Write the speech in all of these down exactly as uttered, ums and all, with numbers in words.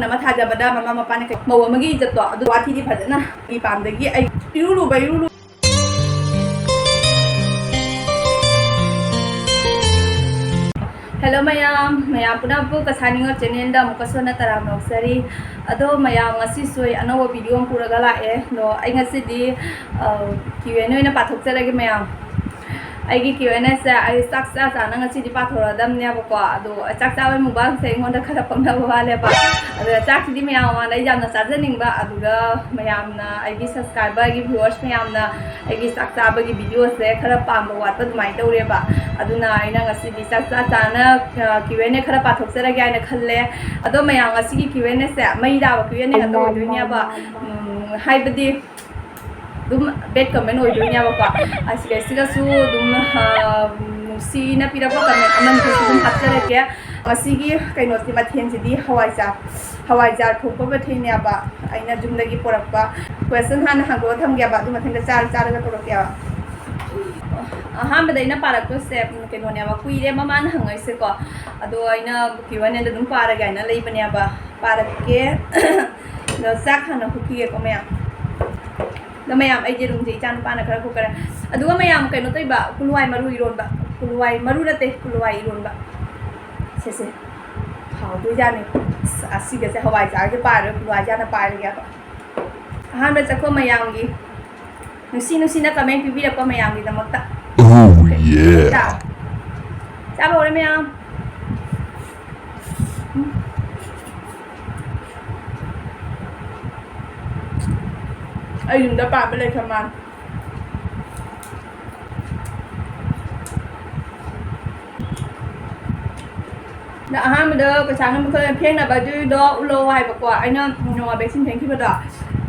ꯑꯃ ꯊꯥꯖꯕꯗ ꯃꯃꯥ ꯃꯄꯥꯅ ꯀꯩ-, ꯃꯧ ꯑꯃꯒꯤ ꯏꯖꯠꯇꯣ ꯑꯗꯨ ꯋꯥꯊꯤꯗꯤ ꯐꯖꯅ ꯃꯤ ꯄꯥꯝꯗꯒꯤ ꯑꯩ ꯏꯔꯨ ꯂꯨꯕ ꯏꯔꯨ ꯂꯨ-, Hello ꯃꯌꯥꯝ, ꯃꯌꯥꯝ ꯄꯨꯝꯅꯃꯛꯄꯨ ꯀꯁꯥꯅꯤꯉꯣ channelꯗ ꯑꯃꯨꯛꯀꯁꯨ ꯍꯟꯅ ꯇꯔꯥꯝꯅ ꯑꯣꯛꯆꯔꯤ꯫ ꯑꯗꯣ ꯃꯌꯥꯝ, ꯉꯁꯤꯁꯨ ꯑꯩ ꯑꯅꯧꯕ video ꯑꯃ ꯄꯨꯔꯒ ꯂꯥꯛꯑꯦ꯫ ꯑꯗꯣ ꯑꯩ ꯉꯁꯤꯗꯤ, ꯑ, Q and A ꯑꯣꯏꯅ ꯄꯥꯊꯣꯛꯆꯔꯒꯦ ꯃꯌꯥꯝ꯫ ꯑꯩꯒꯤ Q and Aꯁꯦ ꯑꯩ ꯆꯥꯛ ꯆꯥ ꯆꯥꯅ ꯉꯁꯤꯗꯤ ꯄꯥꯊꯣꯔꯛꯑꯗꯕꯅꯦꯕꯀꯣ꯫ ꯑꯗꯣ ꯆꯥꯛ ꯆꯥꯕꯩ ꯃꯨꯛꯕꯥꯡꯁꯦ ꯑꯩꯉꯣꯟꯗ ꯈꯔ ꯄꯛꯅꯕ ꯋꯥꯠꯂꯦꯕ꯫ ꯑꯗꯨꯒ ꯆꯥꯛꯁꯤꯗꯤ ꯃꯌꯥꯝ ꯃꯃꯥꯡꯗ ꯑꯩ ꯌꯥꯝꯅ ꯆꯥꯖꯅꯤꯡꯕ, ꯑꯗꯨꯒ ꯃꯌꯥꯝꯅ, ꯑꯩꯒꯤ subscriber, ꯑꯩꯒꯤ viewers ꯃꯌꯥꯝꯅ ꯑꯩꯒꯤ ꯆꯥꯛ ꯆꯥꯕꯒꯤ videoꯁꯦ ꯈꯔ ꯄꯥꯝꯕ ꯋꯥꯠꯄ ꯑꯗꯨꯃꯥꯏꯅ ꯇꯧꯔꯦꯕ꯫ ꯑꯗꯨꯅ ꯑꯩꯅ ꯉꯁꯤꯗꯤ ꯆꯥꯛ ꯆꯥ ꯆꯥꯅ, ꯑ, Q and A ꯈꯔ ꯄꯥꯊꯣꯛꯆꯔꯒꯦ ꯍꯥꯏꯅ ꯈꯜꯂꯦ꯫ ꯑꯗꯣ ꯃꯌꯥꯝ, ꯉꯁꯤꯒꯤ Q and Aꯁꯦ ꯃꯩ ꯇꯥꯕ Q and A ꯉꯥꯛꯇ ꯑꯣꯏꯗꯣꯏꯅꯦꯕ꯫ ꯎꯝ, ꯍꯥꯏꯕꯗꯤ ꯑꯗꯨꯝ bad comment ꯑꯣꯏꯗꯣꯏꯅꯦꯕꯀꯣ꯫ ꯑꯁꯤꯗꯩꯁꯤꯗꯁꯨ ꯑꯗꯨꯝ, ꯑ, ꯅꯨꯡꯁꯤꯅ ꯄꯤꯔꯛꯄ comment ꯑꯃꯅꯤꯁꯨ ꯑꯗꯨꯝ ꯍꯥꯞꯆꯔꯛꯀꯦ꯫ ꯉꯁꯤꯒꯤ ꯀꯩꯅꯣꯁꯤ, ꯃꯊꯦꯜꯁꯤꯗꯤ ꯍꯋꯥꯏꯖꯥꯔ, ꯍꯋꯥꯏꯖꯥꯔ ꯊꯣꯡꯕ ꯃꯊꯦꯜꯅꯦꯕ꯫ ꯑꯩꯅ ꯌꯨꯝꯗꯒꯤ ꯄꯨꯔꯛꯄ꯫ Question ꯍꯥꯟꯅ ꯍꯥꯡꯗꯣꯛꯑ ꯊꯝꯒꯦꯕ, ꯑꯗꯨ ꯃꯊꯪꯗ ꯆꯥꯔ ꯆꯥꯔꯒ ꯇꯧꯔꯛꯀꯦꯕ꯫ ꯑꯍꯥꯟꯕꯗ ꯑꯩꯅ ꯄꯥꯔꯛꯇꯣꯏꯁꯦ, ꯎꯝ, ꯀꯩꯅꯣꯅꯦꯕ, ꯀꯨꯏꯔꯦ ꯃꯃꯥꯅ ꯍꯪꯉꯛꯏꯁꯦꯀꯣ꯫ ꯑꯗꯣ ꯑꯩꯅ Q and Aꯗ ꯑꯗꯨꯝ ꯄꯥꯔꯒꯦ ꯍꯥꯏꯅ ꯂꯩꯕꯅꯦꯕ꯫ ꯄꯥꯔꯛꯀꯦ꯫ ꯑꯗꯣ ꯆꯥꯛ ꯍꯥꯟꯅ ꯍꯨꯠꯈꯤꯒꯦꯀꯣ ꯃꯌꯥꯝ꯫ ꯑꯗꯣ ꯃꯌꯥꯝ, ꯑꯩ ꯌꯦꯔꯨꯝꯁꯦ ꯏꯆꯥ ꯅꯨꯄꯥꯅ ꯈꯔ ꯍꯨꯠꯈꯔꯦ꯫ ꯑꯗꯨꯒ ꯃꯌꯥꯝ, ꯀꯩꯅꯣ ꯇꯧꯏꯕ, ꯀꯨꯂꯨꯋꯥꯏ ꯃꯔꯨ ꯏꯔꯣꯟꯕ꯫ ꯀꯨꯂꯨꯋꯥꯏ ꯃꯔꯨ ꯅꯠꯇꯦ, ꯀꯨꯂꯨꯋꯥꯏ ꯏꯔꯣꯟꯕ꯫ ꯁꯦ, ꯁꯦ꯫ ꯍꯥꯎꯗꯣꯏꯖꯥꯠꯅꯤ꯫ ꯑꯁ, ꯑꯁꯤꯒꯁꯦ ꯍꯋꯥꯏꯖꯥꯔꯁꯦ ꯄꯥꯏꯔꯣꯏ, ꯀꯨꯂꯨꯋꯥꯏꯁꯦ ꯍꯥꯟꯅ ꯄꯥꯏꯔꯒꯦꯕ꯫ ꯑꯍꯥꯟꯕ ꯆꯠꯈꯣ ꯃꯌꯥꯝꯒꯤ꯫ ꯅꯨꯡꯁꯤ ꯅꯨꯡꯁꯤꯅ comment ꯄꯤꯕꯤꯔꯛꯄ ꯃꯌꯥꯝꯒꯤꯗꯃꯛꯇ꯫ Oh, yeah. ꯅꯠꯇ꯭ꯔꯥ? ꯆꯥꯕ ꯍꯧꯔꯦ ꯃꯌꯥꯝ꯫ ꯎꯝ꯫ ꯑꯩ ꯌꯨꯝꯗ ꯄꯥꯟꯕ ꯂꯩꯈ꯭ꯔ ꯃꯥꯜꯂꯦ꯫ ꯑꯗ ꯑꯍꯥꯟꯕꯗ ꯄꯩꯁꯥꯅ ꯃꯈꯣꯏ ꯐꯦꯡꯅꯕ ꯑꯗꯨꯏꯗꯣ ꯎꯠꯂꯛꯑꯣ ꯍꯥꯏꯕꯀꯣ꯫ ꯑꯩꯅ ꯅꯣꯡꯃ vaccine ꯐꯦꯡꯈꯤꯕꯗꯣ,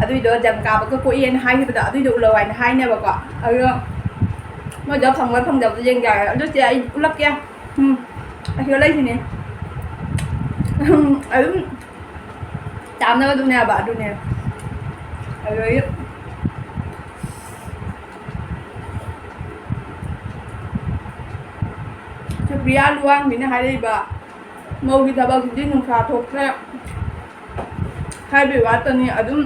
ꯑꯗꯨꯏꯗꯣ ꯖꯪ ꯀꯥꯕꯒ ꯀꯣꯛꯑꯦꯅ ꯍꯥꯏꯈꯤꯕꯗꯣ, ꯑꯗꯨꯏꯗꯣ ꯎꯠꯂꯛꯑꯣ ꯍꯥꯏꯅ ꯍꯥꯏꯅꯦꯕꯀꯣ꯫ ꯑꯗꯣ ꯃꯣꯏꯗꯣ ꯐꯪꯕ꯭ꯔꯥ ꯐꯪꯗꯕꯗꯣ ꯌꯦꯡꯒꯦ ꯍꯥꯏꯔꯦ꯫ ꯑꯗꯨ ꯆꯦ, ꯑꯩ ꯎꯠꯂꯛꯀꯦ꯫ ꯎꯝ, ꯑꯁꯤꯗ ꯂꯩꯁꯤꯅꯦ꯫ ꯎꯝ, ꯑꯗꯨꯝ ꯆꯥꯝꯅꯕꯗꯨꯅꯦꯕ, ꯑꯗꯨꯅꯦ꯫ ꯑꯗꯨꯗꯒꯤ ꯁꯨꯄ꯭ꯔꯤꯌꯥ ꯂꯨꯋꯥꯡꯕꯤꯅ ꯍꯥꯏꯔꯛꯏꯕ, "ꯃꯧꯒꯤ ꯊꯕꯛꯁꯤꯗꯤ ꯅꯨꯡꯁꯥ ꯊꯣꯛꯇ꯭ꯔꯦ, ꯍꯥꯏꯕꯩ ꯋꯥꯇꯅꯤ, ꯑꯗꯨꯝ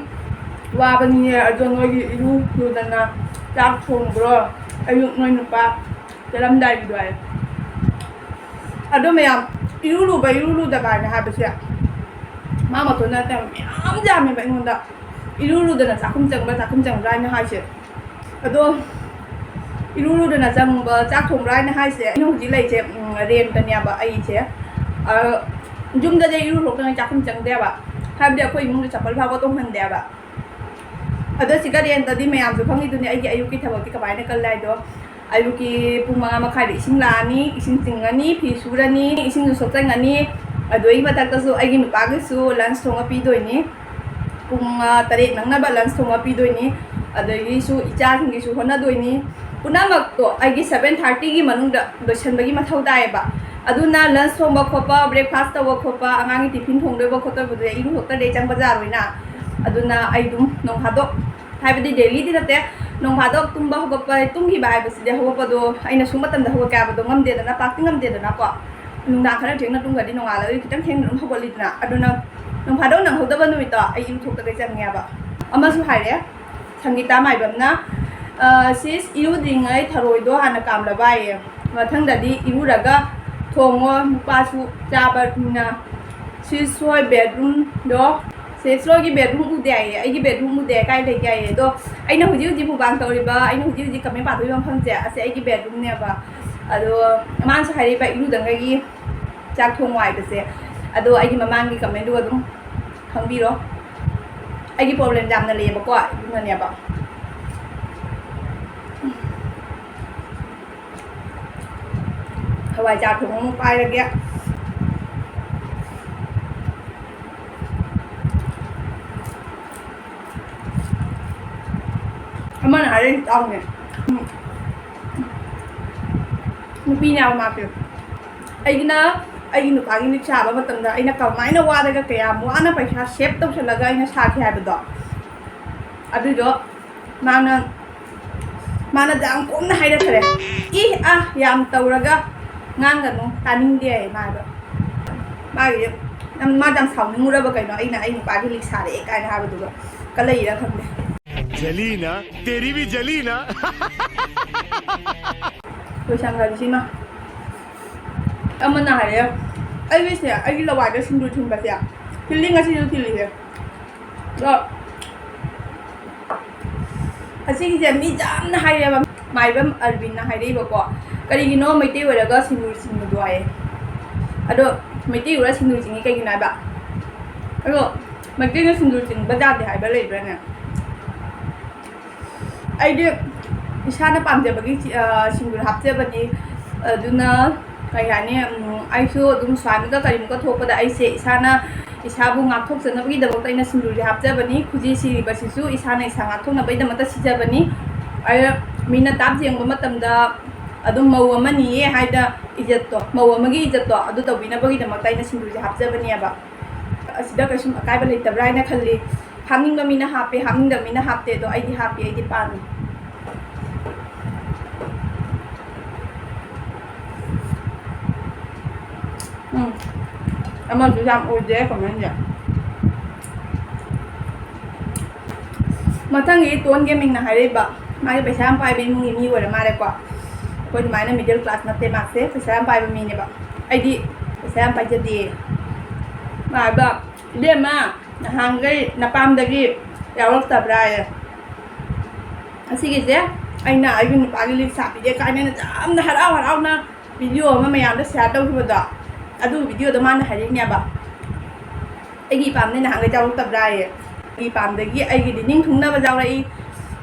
ꯋꯥꯕꯅꯤꯅꯦ꯫ ꯑꯗꯣ ꯅꯣꯏꯒꯤ ꯏꯔꯨ ꯂꯨꯗꯅ ꯆꯥꯛ ꯊꯣꯡꯕ꯭ꯔꯣ? ꯑꯌꯨꯛ ꯅꯣꯏ ꯅꯨꯄꯥ ꯆꯠꯂꯝꯗꯥꯏꯒꯤꯗꯣ ꯍꯥꯏ꯫ ꯑꯗꯣ ꯃꯌꯥꯝ, ꯏꯔꯨ ꯂꯨꯕ, ꯏꯔꯨ ꯂꯨꯗꯕ ꯍꯥꯏꯅ ꯍꯥꯏꯕꯁꯦ ꯃꯥ ꯃꯇꯣꯟꯗ ꯅꯠꯇꯦ, ꯃꯌꯥꯝ ꯌꯥꯝꯃꯦꯕ ꯑꯩꯉꯣꯟꯗ꯫ ꯏꯔꯨ ꯂꯨꯗꯅ ꯆꯥꯛꯈꯨꯝ ꯆꯪꯕ꯭ꯔꯥ, ꯆꯥꯛꯈꯨꯝ ꯆꯪꯕ꯭ꯔꯥ ꯍꯥꯏꯅ ꯍꯥꯏꯁꯦ꯫ ꯑꯗꯣ ꯏꯔꯨ ꯂꯨꯗꯅ ꯆꯪꯕ, ꯆꯥꯛ ꯊꯣꯡꯕ꯭ꯔꯥ ꯍꯥꯏꯅ ꯍꯥꯏꯁꯦ, ꯑꯩꯅ ꯍꯧꯖꯤꯛ ꯂꯩꯁꯦ, ꯎꯝ, ꯔꯦꯟꯇꯅꯦꯕ ꯑꯩꯁꯦ꯫ ꯑ, ꯌꯨꯝꯗꯗꯤ ꯏꯔꯨ ꯊꯣꯛꯇꯅ ꯆꯥꯛꯈꯨꯝ ꯆꯪꯗꯦꯕ, ꯍꯥꯏꯕꯗꯤ ꯑꯩꯈꯣꯏ ꯏꯃꯨꯡꯗ ꯆꯄꯜ ꯐꯥꯎꯕ ꯇꯣꯡꯍꯟꯗꯦꯕ꯫ ꯑꯗꯣ ꯁꯤꯒ ꯔꯦꯟꯇꯗꯤ ꯃꯌꯥꯝꯁꯨ ꯈꯪꯉꯤꯗꯨꯅꯤ ꯑꯩꯒꯤ ꯑꯌꯨꯛꯀꯤ ꯊꯕꯛꯇꯤ ꯀꯃꯥꯏꯅ ꯀꯜꯂꯦ ꯍꯥꯏꯗꯣ꯫ ꯑꯌꯨꯛꯀꯤ ꯄꯨꯡ ꯃꯉꯥ ꯃꯈꯥꯏꯗ ꯏꯁꯤꯡ ꯂꯥꯛꯑꯅꯤ, ꯏꯁꯤꯡ ꯆꯤꯡꯉꯅꯤ, ꯐꯤ ꯁꯨꯔꯅꯤ, ꯏꯁꯤꯡꯁꯨ ꯁꯣꯛꯆꯟꯒꯅꯤ꯫ ꯑꯗꯨꯒꯤ ꯃꯊꯛꯇꯁꯨ ꯑꯩꯒꯤ ꯅꯨꯄꯥꯒꯤꯁꯨ ꯂꯟꯁ ꯊꯣꯡꯉ ꯄꯤꯗꯣꯏꯅꯤ꯫ ꯄꯨꯡ, ꯑ, ꯇꯔꯦꯠ ꯅꯪꯅꯕ ꯂꯟꯁ ꯊꯣꯡꯉ ꯄꯤꯗꯣꯏꯅꯤ꯫ ꯑꯗꯒꯤꯁꯨ ꯏꯆꯥꯁꯤꯡꯒꯤꯁꯨ ꯍꯣꯠꯅꯗꯣꯏꯅꯤ꯫ ꯄꯨꯝꯅꯃꯛꯇꯣ ꯑꯩꯒꯤ seven thirtyꯒꯤ ꯃꯅꯨꯡꯗ ꯂꯣꯏꯁꯤꯟꯕꯒꯤ ꯃꯊꯧ ꯇꯥꯏꯌꯦꯕ꯫ ꯑꯗꯨꯅ ꯂꯟꯁ ꯊꯣꯡꯕ ꯈꯣꯠꯄ, ꯕ꯭ꯔꯦꯛꯐꯥꯁ ꯇꯧꯕ ꯈꯣꯠꯄ, ꯑꯉꯥꯡꯒꯤ ꯇꯤꯐꯤꯟ ꯊꯣꯡꯗꯣꯏꯕ ꯈꯣꯠꯇꯣꯏꯕꯗꯨꯗꯤ ꯏꯔꯨ ꯊꯣꯛꯇ꯭ꯔꯗꯤ ꯆꯪꯕ ꯌꯥꯔꯣꯏꯅ꯫ ꯑꯗꯨꯅ ꯑꯩ ꯑꯗꯨꯝ ꯅꯣꯡ ꯐꯥꯗꯣꯛ, ꯍꯥꯏꯕꯗꯤ ꯗꯦꯂꯤꯗꯤ ꯅꯠꯇꯦ, ꯅꯣꯡ ꯐꯥꯗꯣꯛ ꯇꯨꯝꯕ ꯍꯧꯒꯠꯄ, ꯇꯨꯝꯈꯤꯕ ꯍꯥꯏꯕꯁꯤꯗꯤ ꯍꯧꯒꯠꯄꯗꯣ ꯑꯩꯅ ꯁꯨꯝ ꯃꯇꯝꯗ ꯍꯧꯒꯠꯀꯦ ꯍꯥꯏꯕꯗꯣ ꯉꯝꯗꯦꯗꯅ, ꯄꯥꯛꯇꯤ ꯉꯝꯗꯦꯗꯅꯀꯣ꯫ ꯅꯨꯡꯗꯥꯡ ꯈꯔ ꯊꯦꯡꯅ ꯇꯨꯝꯈ꯭ꯔꯗꯤ ꯅꯣꯡꯉꯥꯜꯂꯒꯗꯤ ꯈꯤꯇꯪ ꯊꯦꯡꯅ ꯑꯗꯨꯝ ꯍꯧꯒꯠꯂꯤꯗꯅ꯫ ꯑꯗꯨꯅ ꯅꯣꯡ ꯐꯥꯗꯣꯛ ꯅꯪꯍꯧꯗꯕ ꯅꯨꯃꯤꯠꯇꯣ ꯑꯩ ꯏꯔꯨ ꯊꯣꯛꯇꯒꯩ ꯆꯪꯉꯦꯕ꯫ ꯑꯃꯁꯨ ꯍꯥꯏꯔꯦ, ꯁꯪꯒꯤꯇꯥ ꯃꯥꯏꯕꯝꯅ, ꯑ, "ꯁꯤꯁ, ꯏꯔꯨꯗ꯭ꯔꯤꯉꯩ ꯊꯔꯣꯏꯗꯣ ꯍꯥꯟꯅ ꯀꯥꯝꯂꯕ" ꯍꯥꯏꯌꯦ꯫ "ꯃꯊꯪꯗꯗꯤ ꯏꯔꯨꯔꯒ ꯊꯣꯡꯉꯣ, ꯅꯨꯄꯥꯁꯨ ꯆꯥꯕꯅꯤꯅ"꯫ ꯁꯤꯁ ꯍꯣꯏ ꯕꯦꯗꯔꯨꯝꯗꯣ, ꯁꯤꯁ ꯍꯣꯏꯒꯤ ꯕꯦꯗꯔꯨꯝ ꯎꯗꯦ ꯍꯥꯏꯌꯦ, ꯑꯩꯒꯤ ꯕꯦꯗꯔꯨꯝ ꯎꯗꯦ, ꯀꯥꯏ ꯂꯩꯒꯦ ꯍꯥꯏꯌꯦ꯫ ꯑꯗꯣ ꯑꯩꯅ ꯍꯧꯖꯤꯛ ꯍꯧꯖꯤꯛ ꯃꯨꯛꯕꯥꯡ ꯇꯧꯔꯤꯕ, ꯑꯩꯅ ꯍꯧꯖꯤꯛ ꯍꯧꯖꯤꯛ ꯀꯃꯦꯟ ꯄꯥꯊꯣꯛꯏꯕ ꯃꯐꯝꯁꯦ, ꯑꯁꯤ ꯑꯩꯒꯤ ꯕꯦꯗꯔꯨꯝꯅꯦꯕ꯫ ꯑꯗꯣ ꯃꯥꯅꯁꯨ ꯍꯥꯏꯔꯛꯏꯕ ꯏꯔꯨꯗꯉꯩꯒꯤ ꯆꯥꯛ ꯊꯣꯡꯉꯣ ꯍꯥꯏꯕꯁꯦ꯫ ꯑꯗꯣ ꯑꯩꯒꯤ ꯃꯃꯥꯡꯒꯤ ꯀꯃꯦꯟꯗꯨꯒ ꯑꯗꯨꯝ ꯈꯪꯕꯤꯔꯣ꯫ ꯑꯩꯒꯤ ꯄ꯭ꯔꯣꯕ꯭ꯂꯦꯝ ꯌꯥꯝꯅ ꯂꯩꯌꯦꯕꯀꯣ, ꯑꯗꯨꯅꯅꯦꯕ꯫ ꯍꯋꯥꯏꯖꯥꯔ ꯊꯣꯡꯕ ꯑꯃꯨꯛ ꯄꯥꯏꯔꯒꯦ꯫ ꯑꯃꯅ ꯍꯥꯏꯔꯛꯏꯁꯦ ꯇꯥꯎꯅꯦ꯫ ꯎꯝ꯫ ꯅꯨꯄꯤꯅꯦ ꯍꯥꯏꯕ ꯃꯥꯁꯦ꯫ ꯑꯩꯒꯤꯅ, ꯑꯩꯒꯤ ꯅꯨꯄꯥꯒꯤ ꯂꯤꯛ ꯁꯥꯕ ꯃꯇꯝꯗ ꯑꯩꯅ ꯀꯃꯥꯏꯅ ꯋꯥꯔꯒ ꯀꯌꯥꯝ ꯋꯥꯅ ꯄꯩꯁꯥ ꯁꯦꯞ ꯇꯧꯁꯜꯂꯒ ꯑꯩꯅ ꯁꯥꯈꯤ ꯍꯥꯏꯕꯗꯣ, ꯑꯗꯨꯏꯗꯣ ꯃꯥꯅ, ꯃꯥꯅ ꯌꯥꯝ ꯀꯨꯡꯅ ꯍꯥꯏꯔꯛꯈ꯭ꯔꯦ꯫ "ꯏ ꯑꯥ ꯌꯥꯝ ꯇꯧꯔꯒ ꯉꯥꯡꯒꯅꯨ, ꯇꯥꯅꯤꯡꯗꯦ" ꯍꯥꯏꯌꯦ ꯃꯥꯗꯣ꯫ ꯃꯥꯒꯤ ꯌꯥꯝ, ꯃꯥꯗꯤ ꯌꯥꯝ ꯁꯥꯎꯅꯤꯡꯉꯨꯔꯕ ꯀꯩꯅꯣ, ꯑꯩꯅ "ꯑꯩ ꯅꯨꯄꯥꯒꯤ ꯂꯤꯛ ꯁꯥꯔꯛꯑꯦ" ꯀꯥꯏꯅ ꯍꯥꯏꯕꯗꯨꯒ ꯀꯜꯂꯛꯏꯔꯥ ꯈꯪꯗꯦ꯫ जली ना, तेरी भी जली ना। ꯂꯣꯏꯁꯟꯈ꯭ꯔꯁꯤ ꯁꯤꯃ꯫ ꯑꯃꯅ ꯍꯥꯏꯔꯦ, "ꯑꯩꯒꯤꯁꯦ, ꯑꯩꯒꯤ ꯂꯋꯥꯏꯗ ꯁꯤꯡꯖꯨ ꯊꯤꯟꯕꯁꯦ, ꯊꯤꯜꯂꯤ, ꯉꯁꯤꯁꯨ ꯊꯤꯜꯂꯤꯁꯦ"꯫ ꯑꯗꯣ ꯑꯁꯤꯒꯤꯁꯦ ꯃꯤ ꯌꯥꯝꯅ ꯍꯥꯏꯔꯦꯕ꯫ ꯃꯥꯏꯕꯝ ꯑꯔꯕꯤꯟꯅ ꯍꯥꯏꯔꯛꯏꯕꯀꯣ, "ꯀꯔꯤꯒꯤꯅꯣ ꯃꯩꯇꯩ ꯑꯣꯏꯔꯒ ꯁꯤꯡꯖꯨ ꯆꯤꯡꯕꯗꯣ?" ꯍꯥꯏꯌꯦ꯫ ꯑꯗꯣ ꯃꯩꯇꯩ ꯑꯣꯏꯔ ꯁꯤꯡꯖꯨ ꯆꯤꯡꯉꯤ ꯀꯩꯒꯤꯅꯣ ꯍꯥꯏꯕ? ꯑꯗꯣ ꯃꯩꯇꯩꯅ ꯁꯤꯡꯖꯨ ꯆꯤꯡꯕ ꯌꯥꯗꯦ ꯍꯥꯏꯕ ꯂꯩꯕ꯭ꯔꯥꯅꯦ? ꯑꯩꯗꯤ ꯏꯁꯥꯅ ꯄꯥꯝꯖꯕꯒꯤ ꯆꯤ-, ꯑ, ꯁꯤꯡꯖꯨ ꯍꯥꯞꯆꯕꯅꯤ꯫ ꯑꯗꯨꯅ ꯀꯩ ꯍꯥꯏꯅꯤ, ꯎꯝ, ꯑꯩꯁꯨ ꯑꯗꯨꯝ ꯁ꯭ꯋꯥꯏꯃꯨꯛꯀ ꯀꯔꯤꯃꯨꯛꯀ ꯊꯣꯛꯄꯗ ꯑꯩꯁꯦ ꯏꯁꯥꯅ ꯏꯁꯥꯕꯨ ꯉꯥꯛꯊꯣꯛꯆꯅꯕꯒꯤꯗꯃꯛꯇ ꯑꯩꯅ ꯁꯤꯡꯖꯨꯁꯦ ꯍꯥꯞꯆꯕꯅꯤ꯫ ꯈꯨꯖꯤ ꯁꯤꯔꯤꯕꯁꯤꯁꯨ ꯏꯁꯥꯅ ꯏꯁꯥ ꯉꯥꯛꯊꯣꯛꯅꯕꯒꯤꯗꯃꯛꯇ ꯁꯤꯖꯕꯅꯤ꯫ ꯑꯩ ꯃꯤꯅ ꯇꯥꯞ ꯌꯦꯡꯕ ꯃꯇꯝꯗ ꯑꯗꯨꯝ ꯃꯧ ꯑꯃꯅꯤꯌꯦ ꯍꯥꯏꯗ ꯏꯖꯠꯇꯣ, ꯃꯧ ꯑꯃꯒꯤ ꯏꯖꯠꯇꯣ ꯑꯗꯨ ꯇꯧꯕꯤꯅꯕꯒꯤꯗꯃꯛꯇ ꯑꯩꯅ ꯁꯤꯡꯖꯨꯁꯦ ꯍꯥꯞꯆꯕꯅꯦꯕ꯫ ꯑꯁꯤꯗ ꯀꯩꯁꯨꯝ ꯑꯀꯥꯏꯕ ꯂꯩꯇꯕ꯭ꯔꯥ ꯍꯥꯏꯅ ꯈꯜꯂꯤ꯫ ꯍꯥꯞꯅꯤꯡꯕ ꯃꯤꯅ ꯍꯥꯞꯄꯦ, ꯍꯥꯞꯅꯤꯡꯗꯕ ꯃꯤꯅ ꯍꯥꯞꯇꯦ, ꯑꯗꯣ ꯑꯩꯗꯤ ꯍꯥꯞꯄꯤ, ꯑꯩꯗꯤ ꯄꯥꯝꯃꯤ꯫ ꯎꯝ, ꯑꯃꯁꯨ ꯌꯥꯝ ꯑꯣꯏꯗꯦ ꯀꯃꯦꯟꯁꯦ꯫ ꯃꯊꯪꯒꯤ ꯇꯣꯟ ꯒꯦꯃꯤꯡꯅ ꯍꯥꯏꯔꯛꯏꯕ, ꯃꯥꯁꯦ ꯄꯩꯁꯥ ꯌꯥꯝ ꯄꯥꯏꯕ ꯏꯃꯨꯡꯒꯤ ꯃꯤ ꯑꯣꯏꯔ ꯃꯥꯜꯂꯦꯀꯣ꯫ ꯑꯩꯈꯣꯏ ꯑꯗꯨꯃꯥꯏꯅ middle class ꯅꯠꯇꯦ ꯃꯥꯁꯦ, ꯄꯩꯁꯥ ꯌꯥꯝ ꯄꯥꯏꯕ ꯃꯤꯅꯦꯕ꯫ ꯑꯩꯗꯤ ꯄꯩꯁꯥ ꯌꯥꯝ ꯄꯥꯏꯖꯗꯦ꯫ ꯃꯥ ꯍꯥꯏꯕ, "ꯏꯕꯦꯝꯃ, ꯅꯍꯥꯟꯈꯩ ꯅꯄꯥꯝꯗꯒꯤ ꯌꯥꯎꯔꯛꯇꯕ꯭ꯔꯥꯌꯦ?" ꯑꯁꯤꯒꯤꯁꯦ ꯑꯩꯅ ꯑꯩꯒꯤ ꯅꯨꯄꯥꯒꯤ ꯂꯤꯛ ꯁꯥꯕꯤꯔꯦ ꯀꯥꯏꯅ ꯑꯩꯅ ꯌꯥꯝꯅ ꯍꯔꯥꯎ ꯍꯔꯥꯎꯅ video ꯑꯃ ꯃꯌꯥꯝꯗ share ꯇꯧꯈꯤꯕꯗꯣ, ꯑꯗꯨ videoꯗꯣ ꯃꯥꯅ ꯍꯥꯏꯔꯛꯏꯅꯦꯕ꯫ "ꯑꯩꯒꯤ ꯏꯄꯥꯝꯗ ꯅꯍꯥꯟꯒꯩ ꯌꯥꯎꯔꯛꯇꯕ꯭ꯔꯥꯌꯦ?" ꯑꯩꯒꯤ ꯏꯄꯥꯝꯗꯒꯤ ꯑꯩꯒꯤꯗꯤ ꯅꯤꯡꯊꯨꯡꯅꯕ ꯌꯥꯎꯔꯛꯏ꯫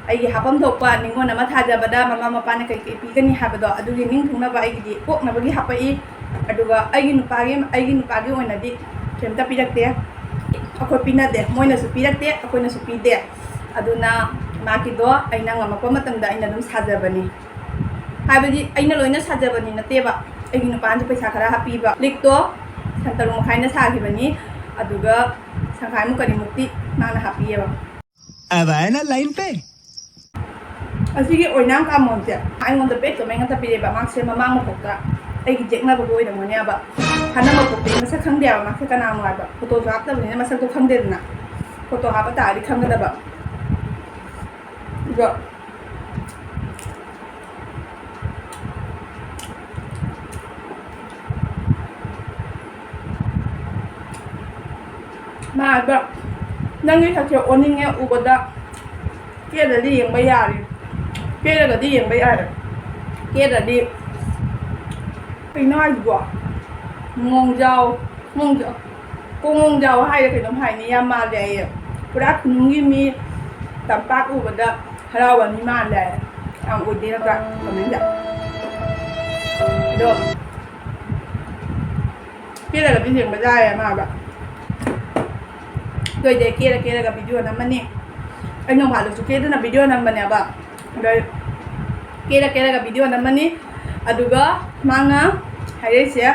ꯑꯩꯒꯤ ꯍꯥꯞꯐꯝ ꯊꯣꯛꯄ ꯅꯤꯉꯣꯜ ꯑꯃ ꯊꯥꯖꯕꯗ ꯃꯃꯥ ꯃꯄꯥꯅ ꯀꯩ ꯀꯩ ꯄꯤꯒꯅꯤ ꯍꯥꯏꯕꯗꯣ, ꯑꯗꯨꯒꯤ ꯅꯤꯡꯊꯨꯡꯅꯕ ꯑꯩꯒꯤꯗꯤ ꯄꯣꯛꯅꯕꯒꯤ ꯍꯥꯞꯄꯛꯏ꯫ ꯑꯗꯨꯒ ꯑꯩꯒꯤ ꯅꯨꯄꯥꯒꯤ, ꯑꯩꯒꯤ ꯅꯨꯄꯥꯒꯤ ꯑꯣꯏꯅꯗꯤ ꯀꯩꯝꯇ ꯄꯤꯔꯛꯇꯦ꯫ ꯑꯩꯈꯣꯏ ꯄꯤꯅꯗꯦ, ꯃꯣꯏꯅꯁꯨ ꯄꯤꯔꯛꯇꯦ, ꯑꯩꯈꯣꯏꯅꯁꯨ ꯄꯤꯗꯦ꯫ ꯑꯗꯨꯅ ꯃꯥꯒꯤꯗꯣ ꯑꯩꯅ ꯉꯝꯃꯛꯄ ꯃꯇꯝꯗ ꯑꯩꯅ ꯑꯗꯨꯝ ꯁꯥꯖꯕꯅꯤ꯫ ꯍꯥꯏꯕꯗꯤ ꯑꯩꯅ ꯂꯣꯏꯅ ꯁꯥꯖꯕꯅꯤ ꯅꯠꯇꯦꯕ, ꯑꯩꯒꯤ ꯅꯨꯄꯥꯅꯁꯨ ꯄꯩꯁꯥ ꯈꯔ ꯍꯥꯞꯄꯤꯕ꯫ ꯂꯤꯛꯇꯣ ꯁꯟ ꯇꯔꯨꯛ ꯃꯈꯥꯏꯅ ꯁꯥꯈꯤꯕꯅꯤ, ꯑꯗꯨꯒ ꯇꯪꯈꯥꯏꯃꯨꯛ ꯀꯔꯤꯃꯨꯛꯇꯤ ꯃꯥꯅ ꯍꯥꯞꯄꯤꯑꯕ꯫ अब आए ना लाइन पे। ꯑꯁꯤꯒꯤ ꯑꯣꯏꯅꯥꯝ ꯀꯥꯃꯣꯟꯁꯦ ꯑꯩꯉꯣꯟꯗ bad comment ꯉꯥꯛꯇ ꯄꯤꯔꯛꯑꯦꯕ, ꯃꯥꯁꯦ ꯃꯃꯥꯡ ꯃꯄꯣꯛꯇ ꯑꯩꯒꯤ ꯌꯦꯛꯅꯕꯒ ꯑꯣꯏꯔꯝꯒꯅꯦꯕ꯫ ꯍꯥꯟꯅ ꯃꯀꯣꯛꯇꯒꯤ ꯃꯁꯛ ꯈꯪꯗꯦꯕ, ꯃꯥꯁꯦ ꯀꯅꯥꯅꯣ ꯍꯥꯏꯕ꯫ ꯐꯣꯇꯣꯁꯨ ꯍꯥꯞꯇꯕꯅꯤꯅ ꯃꯁꯛꯇꯣ ꯈꯪꯗꯦꯗꯅ꯫ ꯐꯣꯇꯣ ꯍꯥꯞꯄ ꯇꯥꯔꯗꯤ ꯈꯪꯒꯗꯕ꯫ ꯑꯗꯣ ꯃꯥ ꯍꯥꯏꯕ, "ꯅꯪꯒꯤ ꯁꯛꯁꯦ ꯑꯣꯟꯅꯤꯡꯉꯦ ꯎꯕꯗ, ꯀꯦꯗ꯭ꯔꯗꯤ ꯌꯦꯡꯕ ꯌꯥꯔꯦ, ꯀꯦꯔꯒꯗꯤ ꯌꯦꯡꯕ ꯌꯥꯔꯦ, ꯀꯦꯗ꯭ꯔꯗꯤ ꯀꯩꯅꯣ ꯍꯥꯏꯁꯤꯕꯣ? ꯉꯣꯡꯖꯥꯎ, ꯉꯣꯡꯖꯥꯎ, ꯀꯣꯡꯉꯣꯡꯖꯥꯎ ꯍꯥꯏꯔ ꯀꯩꯅꯣꯝ ꯍꯥꯏꯅꯤ, ꯌꯥꯝ ꯃꯥꯜꯂꯦ ꯑꯩ꯫ ꯄꯨꯔꯥ ꯈꯨꯅꯨꯡꯒꯤ ꯃꯤ ꯇꯝꯄꯥꯛ ꯎꯕꯗ ꯍꯔꯥꯎꯕ ꯃꯤ ꯃꯥꯜꯂꯦ ꯍꯥꯏ꯫ ꯌꯥꯝ ꯑꯣꯏꯗꯦ ꯅꯠꯇ꯭ꯔꯥ? ꯀꯃꯦꯟꯗ꯫ ꯑꯗꯣ ꯀꯦꯔꯒꯗꯤ ꯌꯦꯡꯕ ꯌꯥꯏꯌꯦ ꯃꯥꯕ꯫ ꯑꯗꯨ ꯑꯣꯏꯗꯤ ꯑꯩ ꯀꯦꯔ ꯀꯦꯔꯒ ꯚꯤꯗꯤꯑꯣ ꯅꯝꯃꯅꯤ꯫ ꯑꯩ ꯅꯣꯡꯐꯥꯗꯣꯛꯁꯨ ꯀꯦꯗꯅ ꯚꯤꯗꯤꯑꯣ ꯅꯝꯕꯅꯦꯕ꯫ ꯑꯗꯣ ꯑꯩ ꯀꯦꯔ ꯀꯦꯔꯒ ꯚꯤꯗꯤꯑꯣ ꯅꯝꯃꯅꯤ꯫ ꯑꯗꯨꯒ ꯃꯥꯅ ꯍꯥꯏꯔꯛꯏꯁꯦ,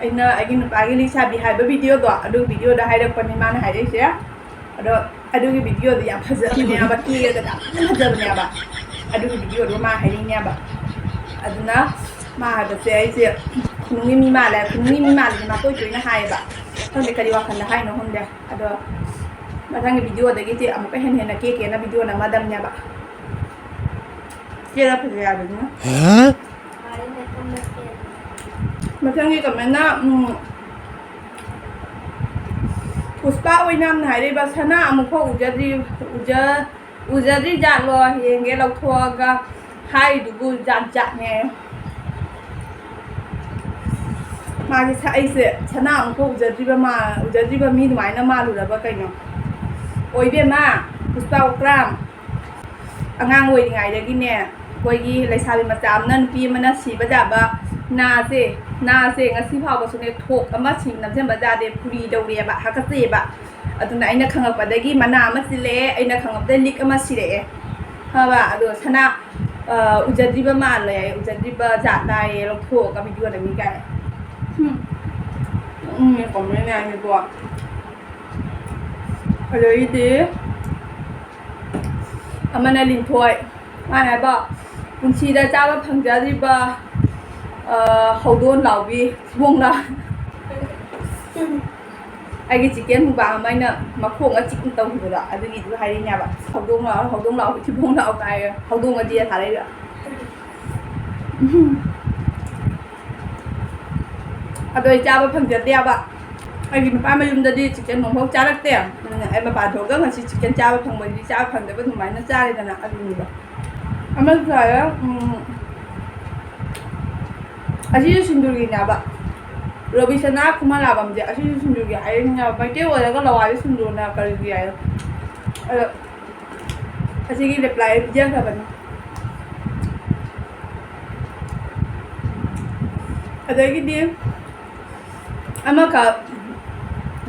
ꯑꯩꯅ ꯑꯩꯒꯤ ꯅꯨꯄꯥꯒꯤ ꯂꯤꯛꯁꯥꯕꯤ ꯍꯥꯏꯕ ꯚꯤꯗꯤꯑꯣꯗꯣ, ꯑꯗꯨꯒꯤ ꯚꯤꯗꯤꯑꯣꯗ ꯍꯥꯏꯔꯛꯄꯅꯤ ꯃꯥꯅ ꯍꯥꯏꯔꯛꯏꯁꯦ꯫ ꯑꯗꯣ ꯑꯗꯨꯒꯤ ꯚꯤꯗꯤꯑꯣꯗꯣ ꯌꯥꯝ ꯐꯖꯕꯅꯦꯕ, ꯀꯦꯔꯒ ꯌꯥꯝ ꯐꯖꯕꯅꯦꯕ꯫ ꯑꯗꯨꯒꯤ ꯚꯤꯗꯤꯑꯣꯗꯣ ꯃꯥ ꯍꯥꯏꯅꯤꯡꯉꯦꯕ꯫ ꯑꯗꯨꯅ ꯃꯥ ꯍꯥꯏꯕꯁꯦ ꯑꯩꯁꯦ ꯈꯨꯅꯨꯡꯒꯤ ꯃꯤ ꯃꯥꯜꯂꯦ, ꯈꯨꯅꯨꯡꯒꯤ ꯃꯤ ꯃꯥꯜꯂꯦ ꯃꯥ ꯇꯣꯏ ꯇꯣꯏꯅ ꯍꯥꯏꯌꯦꯕ꯫ ꯈꯪꯗꯦ ꯀꯔꯤ ꯋꯥꯈꯜꯗ ꯍꯥꯏꯅꯣ ꯈꯪꯗꯦ꯫ ꯑꯗꯣ ꯃꯊꯪꯒꯤ ꯚꯤꯗꯤꯑꯣꯗꯒꯤꯗꯤ ꯑꯃꯨꯛꯀ ꯍꯦꯟꯅ ꯍꯦꯟꯅ ꯀꯦ ꯀꯦꯅ ꯚꯤꯗꯤꯑꯣ ꯅꯝꯃꯗꯝꯅꯦꯕ꯫ ꯀꯦꯔ ꯐꯖꯩ ꯍꯥꯏꯕꯅꯤꯅ꯫ ꯃꯊꯪꯒꯤ ꯀꯃꯦꯟꯅ, ꯎꯝ, ꯄꯨꯁꯄꯥ ꯑꯣꯏꯅꯥꯝꯅ ꯍꯥꯏꯔꯛꯏꯕ, "ꯁꯅꯥ ꯑꯃꯨꯛꯐꯥꯎ ꯎꯖꯗ꯭ꯔꯤ, ꯎꯖ-, ꯎꯖꯗ꯭ꯔꯤ ꯖꯥꯠꯂꯣ? ꯌꯦꯡꯒꯦ ꯂꯧꯊꯣꯛꯑꯒ ꯍꯥꯏꯔꯤꯗꯨꯕꯨ ꯖꯥꯠ ꯖꯥꯠꯅꯦ"꯫ ꯃꯥꯁꯦ ꯁ-, ꯑꯩꯁꯦ ꯁꯅꯥ ꯑꯃꯨꯛꯐꯥꯎ ꯎꯖꯗ꯭ꯔꯤꯕ ꯃꯥ-, ꯎꯖꯗ꯭ꯔꯤꯕ ꯃꯤ ꯑꯗꯨꯃꯥꯏꯅ ꯃꯥꯜꯂꯨꯔꯕ ꯀꯩꯅꯣ? ꯑꯣꯏꯕꯦꯝꯃ, ꯄꯨꯁꯄꯥ ꯑꯣꯀ꯭ꯔꯥꯝ, ꯑꯉꯥꯡ ꯑꯣꯏꯔꯤꯉꯩꯗꯒꯤꯅꯦ, ꯑꯩꯈꯣꯏꯒꯤ ꯂꯩꯁꯥꯕꯤ ꯃꯆꯥ ꯑꯃꯅ, ꯅꯨꯄꯤ ꯑꯃꯅ ꯁꯤꯕ ꯌꯥꯕ ꯅꯥꯁꯦ, ꯅꯥꯁꯦ ꯉꯁꯤ ꯐꯥꯎꯕꯁꯨꯅꯦ ꯊꯣꯛ ꯑꯃ ꯁꯤ ꯅꯝꯁꯤꯟꯕ ꯌꯥꯗꯦ, ꯐꯨꯔꯤ ꯇꯧꯔꯦꯕ, ꯍꯥꯀꯠꯆꯩꯑꯕ꯫ ꯑꯗꯨꯅ ꯑꯩꯅ ꯈꯪꯉꯛꯄꯗꯒꯤ ꯃꯅꯥ ꯑꯃ ꯁꯤꯜꯂꯛꯑꯦ, ꯑꯩꯅ ꯈꯪꯉꯛꯄꯗ ꯂꯤꯛ ꯑꯃ ꯁꯤꯔꯛꯑꯦ꯫ ꯈꯪꯉꯕ? ꯑꯗꯣ ꯁꯅꯥ, ꯑ, ꯎꯖꯗ꯭ꯔꯤꯕ ꯃꯥꯜꯂꯦ, ꯎꯖꯗ꯭ꯔꯤꯕ ꯖꯥꯠ ꯂꯥꯏꯌꯦ, ꯂꯧꯊꯣꯛꯑꯒ ꯚꯤꯗꯤꯑꯣꯗ ꯃꯤ ꯀꯥꯏ꯫ ꯍꯨꯝ꯫ ꯎꯝ, ꯀꯃꯦꯟ ꯃꯌꯥꯝꯁꯦꯀꯣ꯫ ꯑꯗꯩꯗꯤ ꯑꯃꯅ ꯂꯤꯟꯊꯣꯏ, ꯃꯥꯅ ꯍꯥꯏꯕ, "ꯄꯨꯟꯁꯤꯗ ꯆꯥꯕ ꯐꯪꯖꯗ꯭ꯔꯤꯕ ꯑ, ꯍꯧꯗꯣꯡ ꯂꯥꯎꯕꯤ ꯊꯤꯕꯣꯡ ꯂꯥꯎ꯫ ꯑꯩꯒꯤ chicken mukbang ꯑꯃ ꯑꯩꯅ ꯃꯈꯣꯡ ꯑꯆꯤꯛꯅ ꯇꯧꯈꯤꯕꯗꯣ, ꯑꯗꯨꯒꯤꯗꯨ ꯍꯥꯏꯔꯤꯅꯦꯕ꯫ ꯍꯧꯗꯣꯡ ꯂꯥꯎ, ꯍꯧꯗꯣꯡ ꯂꯥꯎ, ꯊꯤꯕꯣꯡ ꯂꯥꯎ ꯀꯥꯏꯔꯦ꯫ ꯍꯧꯗꯣꯡ ꯑꯗꯤ ꯊꯥꯔꯛꯏꯕ꯫ ꯑꯗꯣ ꯑꯩ ꯆꯥꯕ ꯐꯪꯖꯗꯦꯕ꯫ ꯑꯩꯒꯤ ꯅꯨꯄꯥ ꯃꯌꯨꯝꯗꯗꯤ chicken ꯅꯣꯡꯐꯥꯎ ꯆꯥꯔꯛꯇꯦ꯫ ꯑꯗꯨꯅ ꯑꯩ ꯃꯄꯥꯟ ꯊꯣꯛꯑꯒ ꯉꯁꯤ chicken ꯆꯥꯕ ꯐꯪꯕꯗꯤ ꯆꯥꯕ ꯐꯪꯗꯕ ꯑꯗꯨꯃꯥꯏꯅ ꯆꯥꯔꯦꯗꯅ ꯑꯗꯨꯅꯤꯗꯣ꯫ ꯑꯃꯁꯨ ꯂꯥꯛꯑꯦ, ꯎꯝ, ꯑꯁꯤꯁꯨ ꯁꯤꯡꯖꯨꯒꯤꯅꯦꯕ꯫ ꯔꯣꯕꯤꯁꯅꯥ ꯈꯨꯃꯟ ꯂꯥꯛꯐꯝꯁꯦ ꯑꯁꯤꯁꯨ ꯁꯤꯡꯖꯨꯒꯤ ꯍꯥꯏꯔꯤꯅꯦꯕ꯫ ꯃꯩꯇꯩ ꯑꯣꯏꯔꯒ ꯂꯋꯥꯏꯗ ꯁꯤꯡꯖꯨꯅ ꯀꯔꯤꯒꯤ ꯍꯥꯏ? ꯑꯗꯣ ꯑꯁꯤꯒꯤ reply ꯄꯤꯖꯈ꯭ꯔꯕꯅꯤ꯫ ꯑꯗꯒꯤꯗꯤ ꯑꯃꯈꯛ,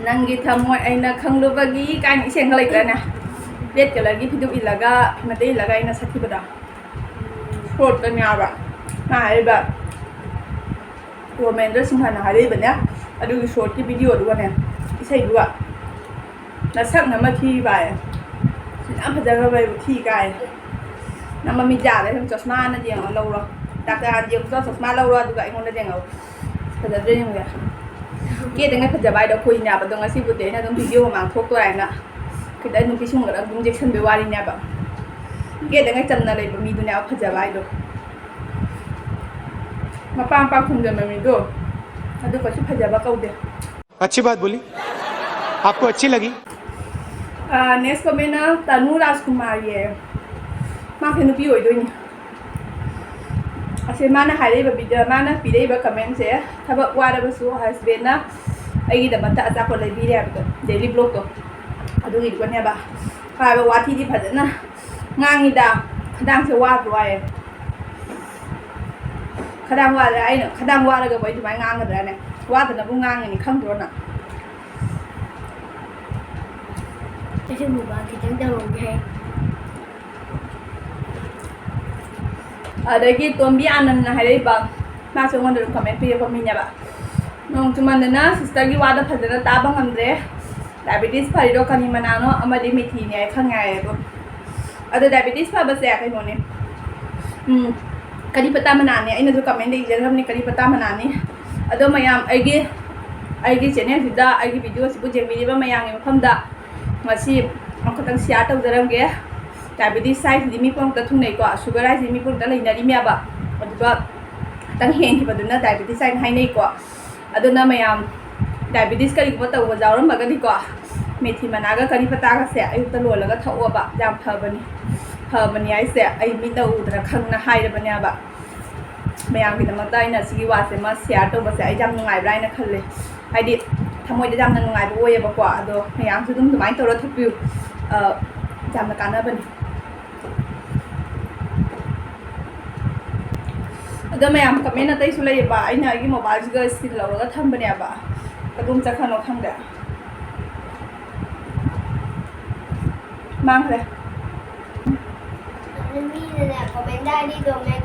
"ꯅꯪꯒꯤ ꯊꯃꯣꯏ ꯑꯩꯅ ꯈꯪꯂꯨꯕꯒꯤ" ꯀꯥꯏꯅ ꯏꯁꯩ ꯑꯃ ꯂꯩꯇ꯭ꯔꯅꯦ? Red colourꯒꯤ ꯐꯤꯗꯨꯛ ꯏꯜꯂꯒ, ꯐꯤ ꯃꯇꯩ ꯏꯜꯂꯒ ꯑꯩꯅ ꯁꯛꯈꯤꯕꯗꯣ꯫ Shortꯇꯅꯦꯕ꯫ ꯃꯥ ꯍꯥꯏꯔꯤꯕ ꯔꯣꯃꯦꯟꯗ꯭ꯔ ꯁꯤꯡꯍꯅ ꯍꯥꯏꯔꯛꯏꯕꯅꯦ꯫ ꯑꯗꯨꯒꯤ shortꯀꯤ videoꯗꯨꯒꯅꯦ, ꯏꯁꯩꯗꯨꯒ꯫ ꯅꯁꯛꯅ ꯃꯊꯤ ꯚꯥꯏ꯫ ꯌꯥꯝ ꯐꯖꯈ꯭ꯔꯕ ꯑꯩꯕꯨ ꯊꯤ ꯀꯥꯏ꯫ ꯅꯪ ꯃꯃꯤꯠ ꯌꯥꯗ꯭ꯔꯦ, ꯅꯪ ꯆꯁꯃꯥ ꯍꯥꯟꯅ ꯌꯦꯡꯉ ꯂꯧꯔꯣ꯫ ꯗꯥꯛꯇꯔ ꯍꯥꯟꯅ ꯌꯦꯡꯉꯨꯆꯣ, ꯆꯁꯃꯥ ꯂꯧꯔꯣ, ꯑꯗꯨꯒ ꯑꯩꯉꯣꯟꯗ ꯌꯦꯡꯉꯛꯑꯣ꯫ ꯐꯖꯗ꯭ꯔꯦ ꯌꯦꯡꯉꯨ꯫ ꯀꯦꯗꯉꯩ ꯐꯖꯕ ꯍꯥꯏꯗꯣ ꯑꯩꯈꯣꯏꯅꯦꯕ꯫ ꯑꯗꯣ ꯉꯁꯤꯕꯨꯗꯤ ꯑꯩꯅ ꯑꯗꯨꯝ video ꯃꯃꯥꯡ ꯊꯣꯛꯇꯣꯔꯦ ꯍꯥꯏꯅ ꯈꯤꯇꯪ ꯅꯨꯄꯤ ꯁꯨꯝꯒꯗ ꯑꯗꯨꯝ ꯌꯦꯛꯁꯟꯕꯩ ꯋꯥꯔꯤꯅꯦꯕ꯫ ꯀꯦꯗꯉꯩ ꯆꯝꯅ ꯂꯩꯕ ꯃꯤꯗꯨꯅꯦꯕ ꯐꯖꯕ ꯍꯥꯏꯗꯣ꯫ ꯃꯄꯥ ꯃꯄꯥ ꯈꯨꯝꯖꯟꯕ ꯃꯤꯗꯣ ꯑꯗꯨ ꯀꯩꯁꯨ ꯐꯖꯕ ꯀꯧꯗꯦ꯫ अच्छी बात बोली, आपको अच्छी लगी। ꯑꯥ, next commentꯅ ꯇꯅꯨ ꯔꯥꯖꯀꯨꯃꯥꯔꯒꯤ꯫ ꯃꯥꯁꯦ ꯅꯨꯄꯤ ꯑꯣꯏꯗꯣꯏꯅꯤ꯫ ꯑꯁꯦ ꯃꯥꯅ ꯍꯥꯏꯔꯛꯏꯕ video, ꯃꯥꯅ ꯄꯤꯔꯛꯏꯕ commentꯁꯦ, ꯊꯕꯛ ꯋꯥꯔꯕꯁꯨ husbandꯅ ꯑꯩꯒꯤꯗꯃꯛꯇ ꯑꯆꯥꯄꯣꯠ ꯂꯩꯕꯤꯔꯦ ꯍꯥꯏꯕꯗꯣ, daily vlogꯇꯣ, ꯑꯗꯨꯒꯤꯗꯨꯒꯅꯦꯕ꯫ ꯍꯥꯏꯕ ꯋꯥꯊꯤꯗꯤ ꯐꯖꯅ ꯉꯥꯡꯉꯤꯗ, ꯈꯗꯥꯡꯁꯦ ꯋꯥꯗ꯭ꯔꯣ ꯍꯥꯏꯌꯦ꯫ ꯈꯗꯥꯡ ꯋꯥꯔꯦ, ꯑꯩꯅ ꯈꯗꯥꯡ ꯋꯥꯔꯒꯕꯨ ꯑꯩ ꯑꯗꯨꯃꯥꯏꯅ ꯉꯥꯡꯒꯗ꯭ꯔꯥꯅꯦ? ꯋꯥꯗꯅꯕꯨ ꯉꯥꯡꯉꯤꯅꯤ, ꯈꯪꯗ꯭ꯔꯣ ꯅꯪ? ꯑꯩꯁꯨ mukbang ꯈꯤꯇꯪ ꯇꯧꯔꯝꯒꯦ꯫ ꯑꯗꯒꯤ ꯇꯣꯝꯕꯤ ꯑꯥꯅꯟꯅ ꯍꯥꯏꯔꯛꯏꯕ, ꯃꯥꯁꯨ ꯑꯩꯉꯣꯟꯗ ꯑꯗꯨꯝ comment ꯄꯤꯔꯛꯄ ꯃꯤꯅꯦꯕ꯫ "ꯅꯣꯡ ꯆꯨꯃꯟꯗꯅ sisterꯒꯤ ꯋꯥꯗꯣ ꯐꯖꯅ ꯇꯥꯕ ꯉꯝꯗ꯭ꯔꯦ꯫ Diabetes ꯐꯔꯤꯗꯣ ꯀꯔꯤ ꯃꯅꯥꯅꯣ ꯑꯃꯗꯤ ꯃꯦꯊꯤꯅꯦ ꯍꯥꯏ ꯈꯪꯉꯦ" ꯍꯥꯏꯌꯦ꯫ ꯑꯗꯣ, ꯑꯗꯣ diabetes ꯐꯕꯁꯦ ꯀꯩꯅꯣꯅꯦ, ꯎꯝ, ꯀꯔꯤ ꯄꯇꯥ ꯃꯅꯥꯅꯤ, ꯑꯩꯅꯁꯨ comment ꯏꯖꯈ꯭ꯔꯕꯅꯤ, ꯀꯔꯤ ꯄꯇꯥ ꯃꯅꯥꯅꯤ꯫ ꯑꯗꯣ ꯃꯌꯥꯝ, ꯑꯩꯒꯤ ꯑꯩꯒꯤ channel ꯁꯤꯗ ꯑꯩꯒꯤ video ꯁꯤꯕꯨ ꯌꯦꯡꯕꯤꯔꯤꯕ ꯃꯌꯥꯝꯒꯤ ꯃꯐꯝꯗ ꯉꯁꯤ ꯑꯃꯈꯛꯇꯪ share ꯇꯧꯖꯔꯝꯒꯦ꯫ Diabetes ꯍꯥꯏꯁꯤꯗꯤ ꯃꯤ ꯄꯨꯝꯅꯃꯛꯇ ꯊꯨꯡꯅꯩꯀꯣ, sugar ꯍꯥꯏꯁꯤꯗꯤ ꯃꯤ ꯄꯨꯝꯅꯃꯛꯇ ꯂꯩꯅꯔꯤꯃꯦꯕ꯫ ꯑꯗꯨꯒ ꯈꯤꯇꯪ ꯍꯦꯟꯈꯤꯕꯗꯨꯅ diabetes ꯍꯥꯏꯅ ꯍꯥꯏꯅꯩꯀꯣ꯫ ꯑꯗꯨꯅ ꯃꯌꯥꯝ diabetes ꯀꯔꯤꯒꯨꯝꯕ ꯇꯧꯕ ꯌꯥꯎꯔꯝꯃꯒꯗꯤꯀꯣ, ꯃꯦꯊꯤ ꯃꯅꯥꯒ ꯀꯔꯤ ꯄꯇꯥꯒꯁꯦ ꯑꯌꯨꯛꯇ ꯂꯣꯜꯂꯒ ꯊꯛꯑꯣꯕ, ꯌꯥꯝ ꯐꯕꯅꯤ꯫ ꯐꯕꯅꯤ ꯍꯥꯏꯁꯦ ꯑꯩ ꯃꯤꯠꯅ ꯎꯗꯅ ꯈꯪꯅ ꯍꯥꯏꯔꯕꯅꯦꯕ꯫ ꯃꯌꯥꯝꯒꯤꯗꯃꯛꯇ ꯑꯩꯅ ꯁꯤꯒꯤ ꯋꯥꯁꯦ ꯑꯃ share ꯇꯧꯕꯁꯦ ꯑꯩ ꯌꯥꯝ ꯅꯨꯡꯉꯥꯏꯕ꯭ꯔꯥ ꯍꯥꯏꯅ ꯈꯜꯂꯦ꯫ ꯍꯥꯏꯗꯤ ꯊꯃꯣꯏꯗ ꯌꯥꯝꯅ ꯅꯨꯡꯉꯥꯏꯕ ꯑꯣꯏꯌꯦꯕꯀꯣ꯫ ꯑꯗꯣ ꯃꯌꯥꯝꯁꯨ ꯑꯗꯨꯝ ꯑꯗꯨꯃꯥꯏꯅ ꯇꯧꯔ ꯊꯛꯄꯤꯌꯨ꯫ ꯑ, ꯌꯥꯝꯅ ꯀꯥꯟꯅꯕꯅꯤ꯫ ꯑꯗꯣ ꯃꯌꯥꯝ comment ꯑꯇꯩꯁꯨ ꯂꯩꯌꯦꯕ, ꯑꯩꯅ ꯑꯩꯒꯤ mobile ꯁꯤꯒ still ꯂꯧꯔꯒ ꯊꯝꯕꯅꯦꯕ, ꯀꯗꯣꯝ ꯆꯠꯈ꯭ꯔꯅꯣ ꯈꯪꯗꯦ꯫ ꯃꯥꯡꯈ꯭ꯔꯦ꯫ ꯃꯤꯅꯅꯦ comment ꯍꯥꯏꯔꯤꯗꯣ ꯃꯦ-,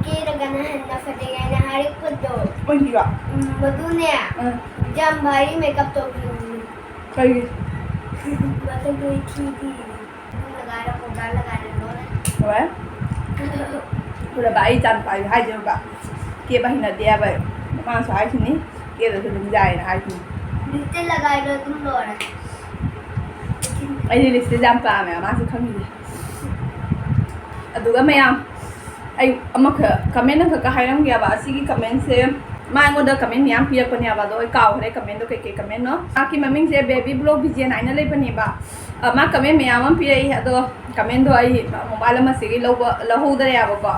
ꯀꯦꯔꯒꯅ ꯍꯦꯟꯅ ꯐꯖꯩ ꯍꯥꯏꯅ ꯍꯥꯏꯔꯛꯄꯗꯣ꯫ ꯑꯣꯏꯗꯤꯌꯣ꯫ ꯎꯝ, ꯃꯗꯨꯅꯦ꯫ ꯎꯝ꯫ ꯌꯥꯝ ꯚꯥꯔꯤ makeup ꯇꯧꯈꯤꯕꯅꯤ꯫ ꯀꯩꯒꯤ? ꯃꯁꯛꯇꯣ ꯊꯤꯗꯤ꯫ ꯑꯗꯨꯝ ꯂꯒꯥꯏꯔ powder ꯂꯒꯥꯏꯔ ꯂꯣꯏꯔꯦ꯫ ꯂꯣꯏꯔꯦ꯫ ꯎꯔꯕ ꯑꯩ ꯏꯆꯥꯅꯨꯄꯥꯁꯦ ꯍꯥꯏꯖꯦ ꯎꯔꯕ? ꯀꯦꯕ ꯍꯩꯅꯗꯦ ꯍꯥꯏꯕ꯫ ꯃꯥꯅꯁꯨ ꯍꯥꯏꯁꯤꯅꯤ꯫ ꯀꯦꯗ꯭ꯔꯁꯨ ꯑꯗꯨꯝ ꯌꯥꯏꯌꯦꯅ ꯍꯥꯏꯁꯤꯅꯤ꯫ Lipstick ꯂꯒꯥꯏꯔ ꯑꯗꯨꯝ ꯂꯣꯏꯔꯦ꯫ ꯑꯩꯗꯤ lipstick ꯌꯥꯝ ꯄꯥꯝꯃꯦ, ꯃꯥꯁꯨ ꯈꯪꯉꯤꯅꯦ꯫ ꯑꯗꯨꯒ ꯃꯌꯥꯝ, ꯑꯩ ꯑꯃꯈꯛ comment ꯑꯃꯈꯛꯀ ꯍꯥꯏꯔꯝꯒꯦꯕ꯫ ꯑꯁꯤꯒꯤ comment ꯁꯦ ꯃꯥ ꯑꯩꯉꯣꯟꯗ comment ꯃꯌꯥꯝ ꯄꯤꯔꯛꯄꯅꯦꯕ, ꯑꯗꯣ ꯑꯩ ꯀꯥꯎꯈ꯭ꯔꯦ comment ꯗꯣ ꯀꯩꯀꯩ comment ꯅꯣ꯫ ꯃꯍꯥꯛꯀꯤ ꯃꯃꯤꯡꯁꯦ Baby Blow Vijayan ꯍꯥꯏꯅ ꯂꯩꯕꯅꯦꯕ꯫ ꯑ, ꯃꯥ comment ꯃꯌꯥꯝ ꯑꯃ ꯄꯤꯔꯛꯏ, ꯑꯗꯣ comment ꯗꯣ ꯑꯩ mobile ꯑꯃꯁꯤꯒꯤ ꯂꯧꯕ, ꯂꯧꯍꯧꯗꯔꯦꯕꯀꯣ꯫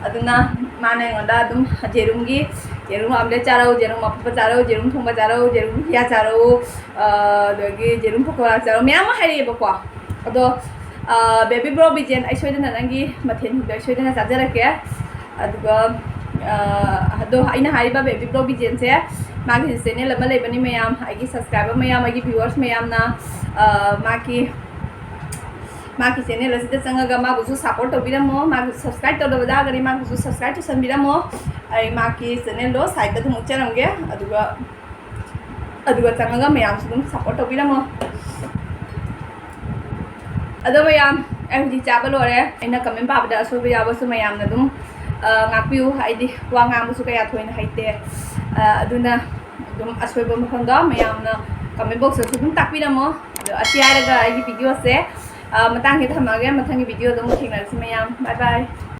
ꯑꯗꯨꯅ ꯃꯥꯅ ꯑꯩꯉꯣꯟꯗ ꯑꯗꯨꯝ ꯖꯦꯔꯨꯝꯒꯤ, ꯖꯦꯔꯨꯝ omelette ꯆꯥꯔꯧ, ꯖꯦꯔꯨꯝ ꯑꯐꯨꯠꯄ ꯆꯥꯔꯧ, ꯖꯦꯔꯨꯝ ꯊꯣꯡꯕ ꯆꯥꯔꯧ, ꯖꯦꯔꯨꯝ ꯍꯨꯌꯥ ꯆꯥꯔꯧ, ꯑ, ꯑꯗꯒꯤ ꯖꯦꯔꯨꯝ ꯄꯀꯣꯔꯥ ꯆꯥꯔꯧ, ꯃꯌꯥꯝ ꯑꯃ ꯍꯥꯏꯔꯛꯑꯦꯕꯀꯣ꯫ ꯑꯗꯣ, ꯑ, Baby Blow Vijayan, ꯑꯩ ꯁꯣꯏꯗꯅ ꯅꯪꯒꯤ ꯃꯊꯦꯜꯁꯤꯡꯗꯣ ꯑꯩ ꯁꯣꯏꯗꯅ ꯆꯥꯖꯔꯛꯀꯦ꯫ ꯑꯗꯨꯒ, ꯑ, ꯑꯗꯣ ꯑꯩꯅ ꯍꯥꯏꯔꯤꯕ Baby Blow Vijayan ꯁꯦ, ꯃꯥꯒꯤ channel ꯑꯃ ꯂꯩꯕꯅꯤ ꯃꯌꯥꯝ, ꯑꯩꯒꯤ subscriber ꯃꯌꯥꯝ, ꯑꯩꯒꯤ viewers ꯃꯌꯥꯝꯅ, ꯑ, ꯃꯥꯒꯤ, ꯃꯥꯒꯤ channel ꯑꯁꯤꯗ ꯆꯪꯉꯒ ꯃꯥꯕꯨꯁꯨ support ꯇꯧꯕꯤꯔꯝꯃꯣ, ꯃꯥꯒꯤ subscribe ꯇꯧꯗꯕ ꯇꯥꯔꯒꯗꯤ ꯃꯥꯒꯤꯁꯨ subscribe ꯇꯧꯁꯟꯕꯤꯔꯝꯃꯣ꯫ ꯑꯩ ꯃꯥꯒꯤ channel ꯗꯣ side ꯇ ꯑꯗꯨꯝ ꯎꯠꯆꯔꯝꯒꯦ꯫ ꯑꯗꯨꯒ ꯑꯗꯨꯒ ꯆꯪꯉꯒ ꯃꯌꯥꯝꯁꯨ ꯑꯗꯨꯝ support ꯇꯧꯕꯤꯔꯝꯃꯣ꯫ ꯑꯗꯣ ꯃꯌꯥꯝ, ꯑꯩ ꯍꯧꯖꯤꯛ ꯆꯥꯕ ꯂꯣꯏꯔꯦ꯫ ꯑꯩꯅ comment ꯄꯥꯕꯗ ꯑꯁꯣꯏꯕ ꯌꯥꯎꯕꯁꯨ ꯃꯌꯥꯝꯅ ꯑꯗꯨꯝ ꯑ, ꯉꯥꯛꯄꯤꯌꯨ꯫ ꯑꯩꯗꯤ ꯋꯥ ꯉꯥꯡꯕꯁꯨ ꯀꯌꯥ ꯊꯣꯏꯅ ꯍꯩꯇꯦ꯫ ꯑ, ꯑꯗꯨꯅ ꯑꯗꯨꯝ ꯑꯁꯣꯏꯕ ꯃꯐꯝꯗꯣ ꯃꯌꯥꯝꯅ comment boxꯇꯁꯨ ꯑꯗꯨꯝ ꯇꯥꯛꯄꯤꯔꯝꯃꯣ꯫ ꯑꯗꯣ ꯑꯁꯤ ꯍꯥꯏꯔꯒ ꯑꯩꯒꯤ videoꯁꯦ, ꯑ, ꯃꯇꯥꯡꯁꯤꯗ ꯊꯝꯃꯒꯦ꯫ ꯃꯊꯪꯒꯤ videoꯗ ꯑꯃꯨꯛ ꯊꯦꯡꯅꯔꯁꯤ ꯃꯌꯥꯝ꯫ Bye bye꯫